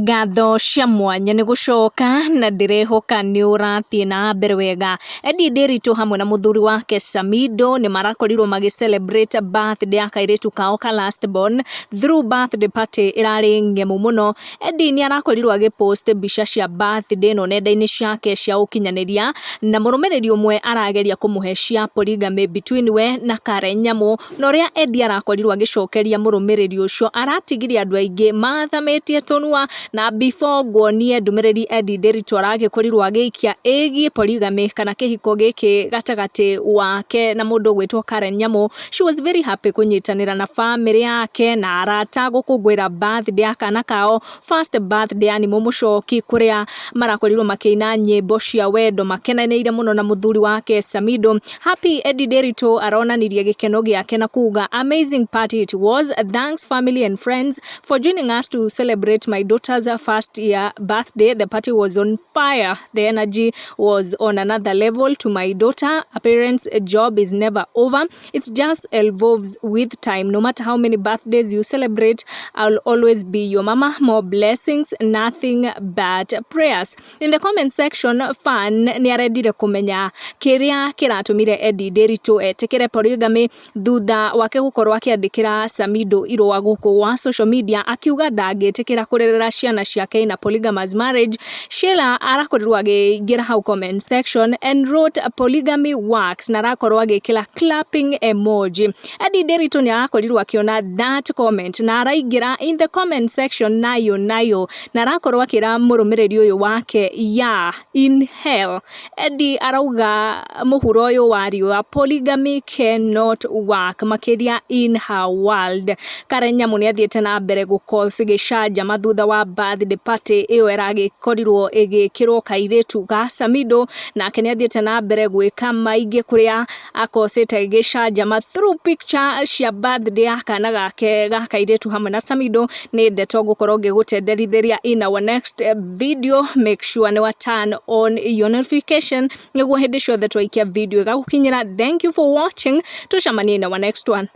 Ngatho cia mwanya nĩ gũcoka na ndĩrehoka nĩ ũrathiĩ na mbere wega. Eddie Ndiritu hamwe na mũthuri wake Samido nĩ marakorirwo magĩ celebrate birthday ya kairĩtu kao ka last born through birthday party ĩrarĩ ng'emu mũno. Eddie nĩ arakorirwo agĩ post mbica cia birthday ĩno nenda-inĩ ciake cia ũkinyanĩria na mũrũmĩrĩri ũmwe arageria kũmũhe cia polygamy between we na Karen Nyamu. Na ũrĩa Eddie arakorirwo agĩcokeria mũrũmĩrĩri ũcio aratigire andũ aingĩ mathamĩtie tũnua. Na before nguonie ndũmĩrĩri Eddie Ndiritu aragĩkorirwo agĩikia ĩgiĩ polygamy kana kĩhiko gĩkĩ gatagatĩ wake na mũndũ ũgwĩtwo Karen Nyamu, she was very happy kũnyitanĩra na famĩlĩ yake na arata gũkũngũĩra birthday ya kana kao, first birthday ya Nimũ Mũchoki, kũrĩa marakorirwo makĩina nyĩmbo cia wendo makenanĩire mũno na mũthuri wake Samido. Happy Eddie Ndiritu aronanirie gĩkeno gĩake na kuga, "Amazing party it was. Thanks, family and friends, for joining us to celebrate my daughter's first year birthday. The party was on fire. The energy was on another level. To my daughter, a parent's job is never over. It just evolves with time. No matter how many birthdays you celebrate, I'll always be your mama. More blessings, nothing but prayers." In the comment section, fan nĩ arendire kũmenya kĩrĩa kĩratũmire Eddie Ndiritu etĩkĩre polygamy thutha wake gũkorwo akĩandĩkĩra Samido irũa gũkũ wa social media akiuga ndangĩtĩkĩra kũrerera ciana ciake in a polygamous marriage. Sheila arakorirwo agĩingĩra hau comment section and wrote, "Polygamy works," na arakorwo agĩkĩra clapping emoji. Eddie Ndiritu nĩ arakorirwo akĩona that comment na araingĩra in the comment section nayo nayo na arakorwo akĩra mũrũmĩrĩri ũyũ wake, "Yeah, in hell." Eddie arauga mũhuro ũyũ wa riũa, polygamy cannot work, makĩria in her world. Karen Nyamu nĩ athiĩte na mbere gũcause gĩcanjama thutha wa birthday party ĩyo ĩragĩkorirwo ĩgĩkĩrwo kairĩtu ga Samido. Nake nĩ athiĩte na mbere gwĩka maingĩ kũrĩa akosete gĩcanjama through picture cia birthday ya kana gake ga kairĩtu hamwe na Samido. Nĩ ndeto ngũkorwo ngĩgũtenderithĩria in our next video. Make sure nĩ wa turn on your notification nĩguo hĩndĩ ciothe twaikia video ĩgagũkinyĩra. Thank you for watching. Tucemanie in our next one.